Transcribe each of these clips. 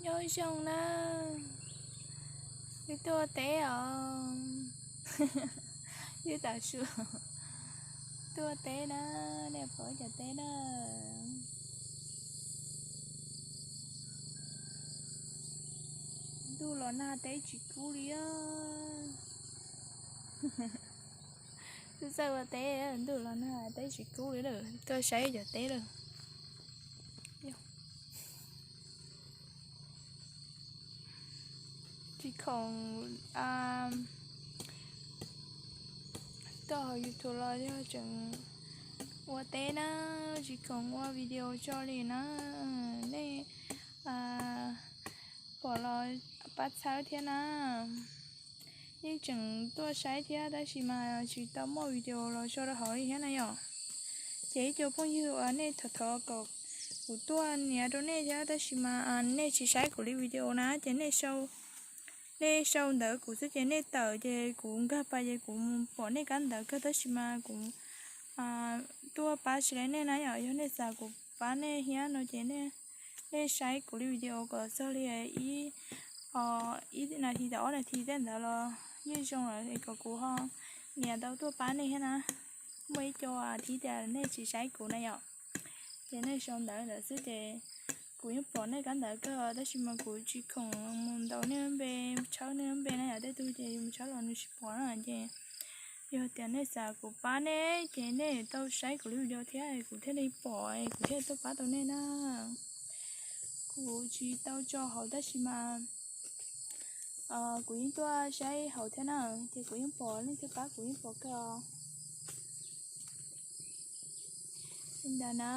Nyob zoo na, wb tuaj ua teb os. Wb tav su tuaj ua teb na, nej pom wb cov teb na. Ntuj los nag teb tsis kub li os. Wb txawj ua teb, ntuj los nag teb tsis kub li lawm, tuaj saib cov teb lawm. Tsis khoom tuaj hauv YouTube los yog tseem ua teb na, tsis khoom ua video tso li na. Nej pom los pab txhawb thiab na. Yeej tseem tuaj saib thiab tab sis mas tsis tau muaj video los tso rau hauv li thiab na yom. Ces ib co phooj ywg uas nej thov thov kom kuv tuaj nias rau nej thiab tab sis mas nej tsis saib kuv li video na ces nej sau ntawv kuv xwb ces nej tawm ces kuv nkag pas ces kuv mus pom nej kab ntawv kawg tab sis mas kuv tuaj pab tsis laib nej na yom. Yog nej xav kuv pab nej thiab no ces nej saib kuv li video kom txog li ib, ib nas this tawm ob nas this tej ntawd los yeej zoo lawm kom kuv ho nias tau tuaj pab nej thiab na. Muaj ib co thib tias nej tsis saib kuv na yom, ces nej sau ntawv ntawd xwb ces kuv yeej pom nej kab ntawv kawg tab sis mas kuv tsis khoom mus ntaus nej lub npe, tshawb nej lub npe na yom. Tej tug ces yus mus tshawb los nws tsis pom na ces yog tias nej xav kuv pab nej ces nej tau saib kuv li video thiab kuv thiaj li pom kuv thiaj tuaj pab tau nej na. Kuv tsis tau tso hauv tab sis mas kuv yeej tuaj saib hauv thiab na, ces kuv yeej pom leej twg pab kuv yeej pom kawg os. Li ntawd na,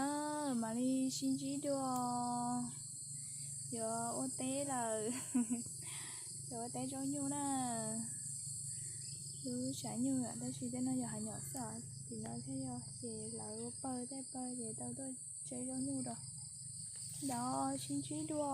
mam li sib ntsib dua. Yuav ua teb lawm, yuav ua teb zaub nyuj na. Lub tshav nyuj yom, tab sis tej no yog hav nyom xwb, tim no thiaj yog ces lawv ua pawg tej pawg ces tau tuaj tseb zaub nyuj rau. Ntawd sib ntsib dua.